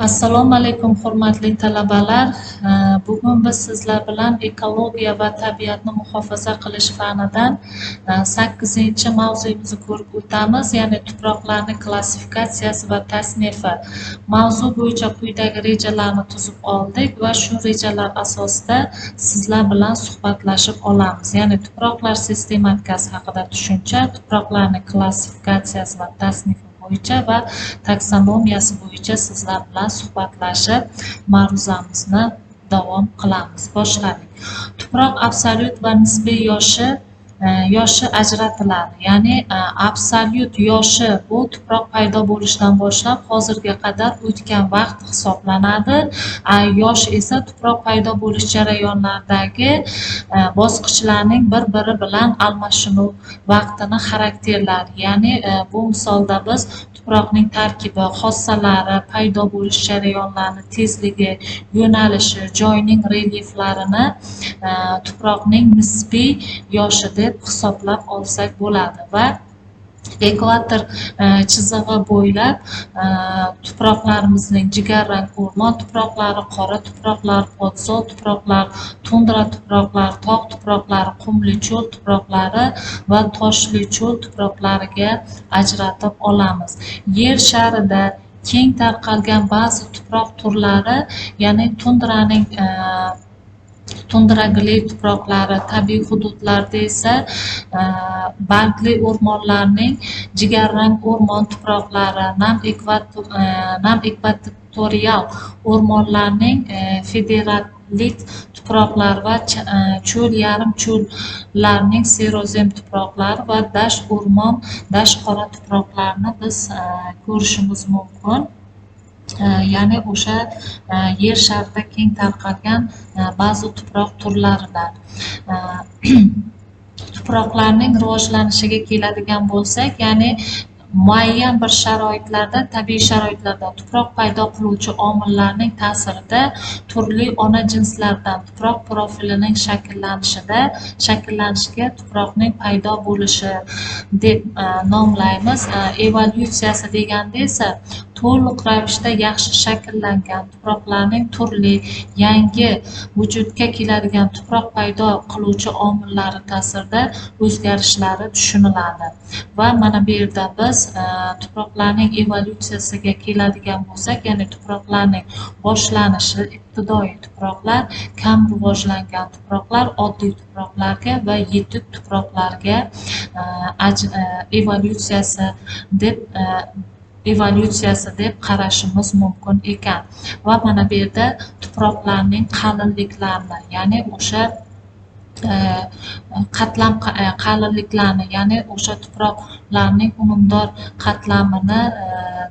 Assalomu alaykum, hurmatli talabalar. Bugun biz sizlar bilan ekologiya va tabiatni muhofaza qilish fanidan 8-mavzuyimizni ko'rib o'tamiz, ya'ni tuproqlarning klassifikatsiyasi va tasnifi. Mavzu bo'yicha quyidagi rejalarni tuzib oldik va shu rejalar asosida sizlar bilan suhbatlashib olamiz. Ya'ni tuproqlar sistematikasi haqida tushuncha, tuproqlarning klassifikatsiyasi va tasnifi bo'yicha va taksonomiyasi bo'yicha sizlar bilan suhbatlashib ma'ruzamizni davom qilamiz. Boshladik. Tuproq absolyut va nisbiy yoshi ajratiladi. Ya'ni absolyut yoshi bu tuproq paydo bo'lishidan boshlab hozirga qadar o'tgan vaqt hisoblanadi. Yosh esa tuproq paydo bo'lish jarayonlaridagi bosqichlarning bir-biri bilan almashinuv vaqtini xarakterlari. Ya'ni bu misolda biz tuproqning tarkibi, xossalari, paydo bo'lish jarayonlarini tezligi, yo'nalishi, joyning relyeflarini tuproqning nisbiy yoshi deb hisoblab olsak bo'ladi va ekvator chizig'i bo'ylab tuproqlarimizning jigarrang o'rmon tuproqlari, qora tuproqlar, podzol tuproqlar, tundra tuproqlar, tog' tuproqlari, qumli cho'l tuproqlari va toshli cho'l tuproqlariga ajratib olamiz. Yer sharida keng tarqalgan ba'zi tuproq turlari, ya'ni tundraning tundra gley tuproqlari, tabiiy hududlarda esa bargli o'rmonlarning jigarrang o'rmon tuproqlari, nam ekvatorial o'rmonlarning federalit tuproqlar va cho'l yarim cho'llarning serozem tuproqlari va dasht o'rmon, dasht qora tuproqlarni biz ko'rishimiz mumkin. Ya'ni o'sha yer sharida keng tarqalgan ba'zi tuproq turlaridan. Tuproqlarning rivojlanishiga keladigan bo'lsak, ya'ni muayyan bir sharoitlarda, tabiiy sharoitlarda tuproq paydo qiluvchi omillarning ta'sirida turli ona jinslardan tuproq profilining shakllanishiga tuproqning paydo bo'lishi deb nomlaymiz. Evolyutsiyasi deganda esa to'liq ravishda yaxshi shakllangan tuproqlarning turli yangi vujudga keladigan tuproq paydo qiluvchi omillari ta'sirida o'zgarishlari tushuniladi. Va mana bu yerda biz tuproqlarning evolyutsiyasiga keladigan bo'lsak, ya'ni tuproqlarning boshlanishi, ibtidoiy tuproqlar, kam rivojlangan tuproqlar, oddiy tuproqlarga va yetuk tuproqlarga evolyutsiyasi deb qarashimiz mumkin ekan. Va mana bu yerda tuproqlarning qalinliklarini, ya'ni o'sha qatlam qalinliklarini, ya'ni o'sha tuproqlarning unumdor qatlamini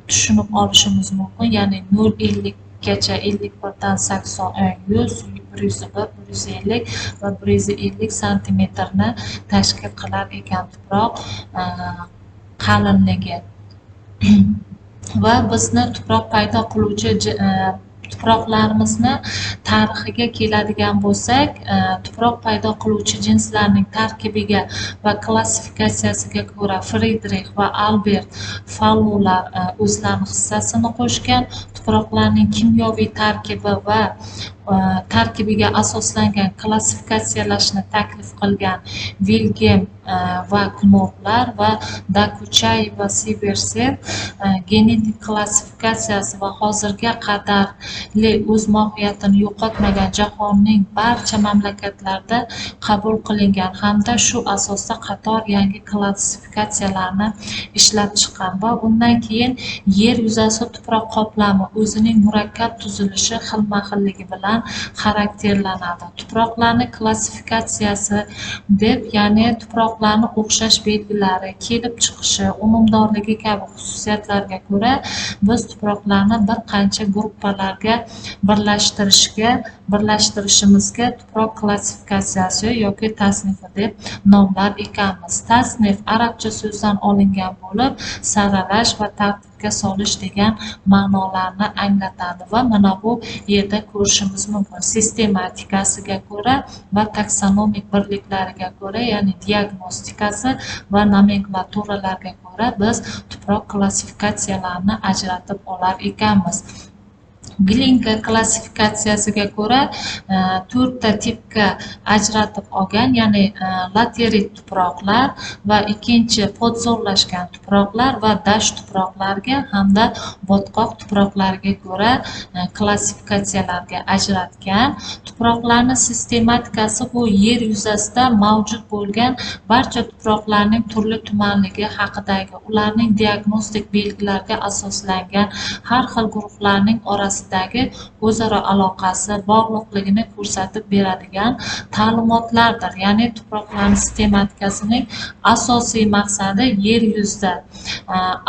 tushunib olishimiz mumkin. Ya'ni 0,50 gacha, 51dan 80, 100, 101, 150 va 150 santimetrni tashkil qilar ekan tuproq qalinligi. Va bizni tuproq paydo qiluvchi tuproqlarimizni tarixiga keladigan bo'lsak, tuproq paydo qiluvchi jinslarning tarkibiga va klassifikatsiyasiga ko'ra Fridrix va Albert Fallular o'zlarini hissasini qo'shgan. Tuproqlarning kimyoviy tarkibi va tarkibiga asoslangan klassifikatsiyalashni taklif qilgan Vilgelm va Knorrlar va Dokuchayev va Siversev genetik klassifikatsiyasi va hozirga qadarli o'z mohiyatini yo'qotmagan jahonning barcha mamlakatlarida qabul qilingan hamda shu asosda qator yangi klassifikatsiyalarni ishlab chiqqan. Va undan keyin yer yuzasi tuproq qoplami o'zining murakkab tuzilishi, xilma-xilligi bilan xarakterlanadi. Tuproqlarni klassifikatsiyasi deb, ya'ni tuproqlarni o'xshash belgilari, kelib chiqishi, unumdorligi kabi xususiyatlarga ko'ra biz tuproqlarni bir qancha gruppalarga birlashtirishimizga tuproq klassifikatsiyasi yoki tasnifi deb nomlar ekanmiz. Tasnif arabcha so'zdan olingan bo'lib, saralash va tartibga solish degan ma'nolarni anglatadi. Va mana bu yerda ko'rishimiz mumkin sistematikasiga ko'ra va taksonomik birliklariga ko'ra, ya'ni diagnostikasi va nomenklaturalarga ko'ra biz tuproq klassifikatsiyalarini ajratib olar ekanmiz. Glinka klassifikatsiyasiga ko'ra to'rtta tipga ajratib olgan, ya'ni laterit tuproqlar va ikkinchi podzollashgan tuproqlar va dasht tuproqlarga hamda botqoq tuproqlarga ko'ra klassifikatsiyalarga ajratgan. Tuproqlarni sistematikasi bu yer yuzasida mavjud bo'lgan barcha tuproqlarning turli tumanligi haqidagi, ularning diagnostik belgilariga asoslangan har xil guruhlarning orasida o'zaro aloqasi, bog'liqligini ko'rsatib beradigan ta'limotlardir. Ya'ni tuproqlarning sistematikasining asosiy maqsadi yer yuzida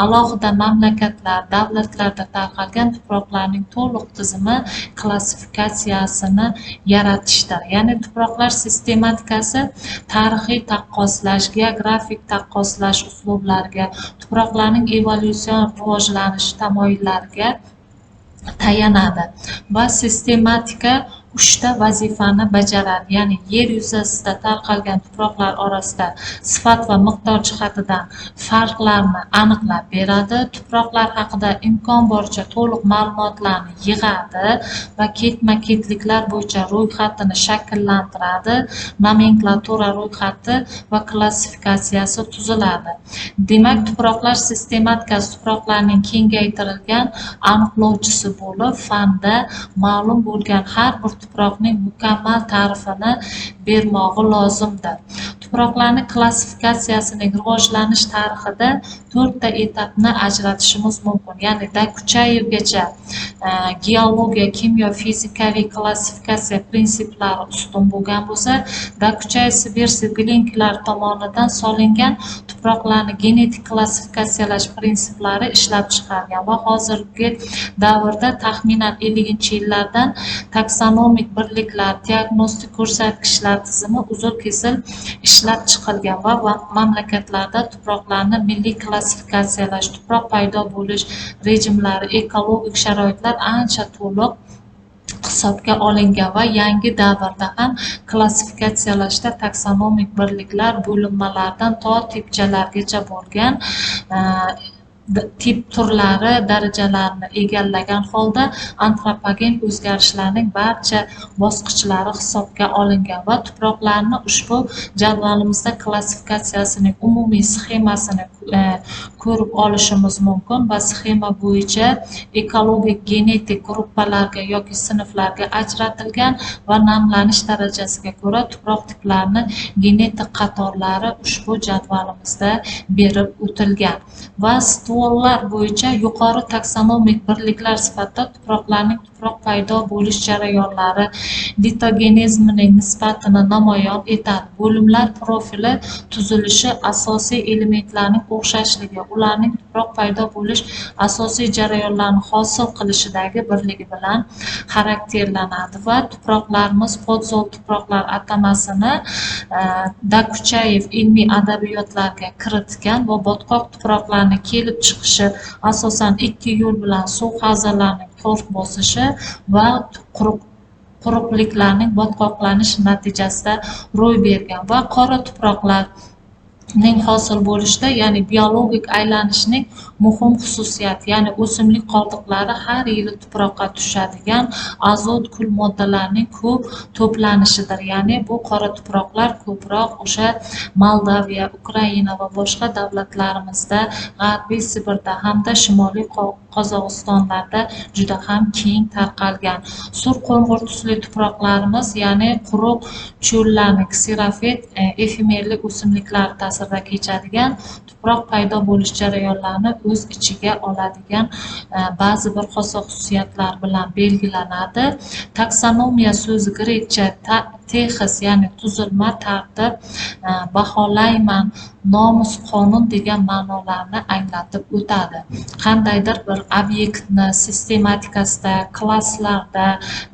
alohida mamlakatlar, davlatlarda tarqalgan tuproqlarning to'liq tizimi klassifikatsiyasini yaratishdir. Ya'ni tuproqlar sistematikasi tarixiy taqqoslash, geografik taqqoslash uslublariga, tuproqlarning evolyutsion rivojlanish tamoyillariga tayanadi va sistematika uchta vazifani bajaradi. Ya'ni yer yuzasida tarqalgan tuproqlar orasida sifat va miqdor jihatidan farqlarni aniqlab beradi, tuproqlar haqida imkon boricha to'liq ma'lumotlarni yig'adi va ketma-ketliklar bo'yicha ro'yxatini shakllantiradi, nomenklatura ro'yxati va klassifikatsiyasi tuziladi. Demak, tuproqlar sistematikasi tuproqlarning kengaytirilgan aniqlovchisi bo'lib, fanda ma'lum bo'lgan har bir tuproqning mukammal ta'rifini bermog'i lozimdir. Tuproqlarning klassifikatsiyasining rivojlanish tarixida to'rtta etapni ajratishimiz mumkin. Ya'ni Dokuchayevgacha geologiya, kimyo, fizikaviy klassifikatsiya prinsiplari ustun bo'lgan bo'lsa, Dokuchayev, Sibirskiy, Glinkalar tomonidan solingan tuproqlarni genetik klassifikatsiyalash prinsiplari ishlab chiqargan va hozirgi davrda taxminan 50-yillardan taksonomik birliklar, diagnostik ko'rsatkichlar tizimi uzil-kesil ishlab chiqilgan va mamlakatlarda tuproqlarni milliy klassifikatsiyalash, tuproq paydo bo'lish rejimlari, ekologik sharoitlar ancha to'liq hisobga olingan va yangi davrda ham klassifikatsiyalashda taksonomik birliklar bo'linmalardan to tipchalargacha bo'lgan tip turlari darajalarini egallagan holda antropogen o'zgarishlarning barcha bosqichlari hisobga olingan va tuproqlarni ushbu jadvalimizda klassifikatsiyasining umumiy sxemasini ko'rib olishimiz mumkin va sxema bo'yicha ekologik genetik gruppalarga yoki sinflarga ajratilgan va namlanish darajasiga ko'ra tuproq tiplarini genetik qatorlari ushbu jadvalimizda berib o'tilgan va stvollar bo'yicha yuqori taksonomik birliklar sifatida tuproqlarning tuproq paydo bo'lish jarayonlari litogenezmining nisbatini namoyon etadi. Bo'limlar profili tuzilishi asosiy elementlarning o'xshashligi, ularning tuproq paydo bo'lish asosiy jarayonlarni hosil qilishidagi birligi bilan xarakterlanadi va tuproqlarimiz podzol tuproqlar atamasini Dokuchayev ilmiy adabiyotlarga kiritgan va botqoq tuproqlarni kelib chiqishi asosan ikki yo'l bilan suv havzalarining torf bosishi va quruqliklarning botqoqlanish natijasida ro'y bergan va qora tuproqlarning hosil bo'lishida, ya'ni biologik aylanishning muhim xususiyati, ya'ni o'simlik qoldiqlari har yili tuproqqa tushadigan azot kul moddalarining ko'p to'planishidir. Ya'ni bu qora tuproqlar ko'proq o'sha Moldaviya, Ukraina va boshqa davlatlarimizda, G'arbiy Sibirda hamda Shimoliy Qozog'istonlarda juda ham keng tarqalgan. Sur qo'ng'ir tusli tuproqlarimiz, ya'ni quruq cho'llarni kserofit, efemerli o'simliklar ta'sirida kechadigan tuproq paydo bo'lish jarayonlarini o'z ichiga oladigan ba'zi bir xosa xususiyatlar bilan belgilanadi. Taksonomiya so'zi grekcha texis, ya'ni tuzilma, tartib, baholayman, nomus, qonun degan ma'nolarni anglatib o'tadi. Qandaydir bir obyektni sistematikasida, klasslarda,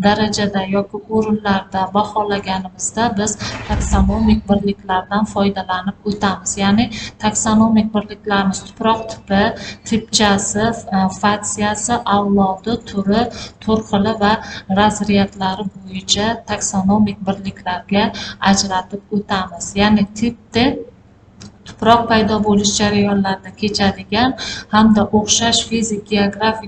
darajada yoki o'rinlarda baholaganimizda biz taksonomik birliklardan foydalanib o'tamiz. Ya'ni taksonomik birliklarimiz tuproq tipi, tipchasi, fatsiyasi, avlodi, turi, turxili va razryadlari bo'yicha taksonomik birliklarga ajratib o'tamiz. Ya'ni tipni tuproq paydo bo'lish jarayonlarida kechadigan hamda o'xshash fizik geografik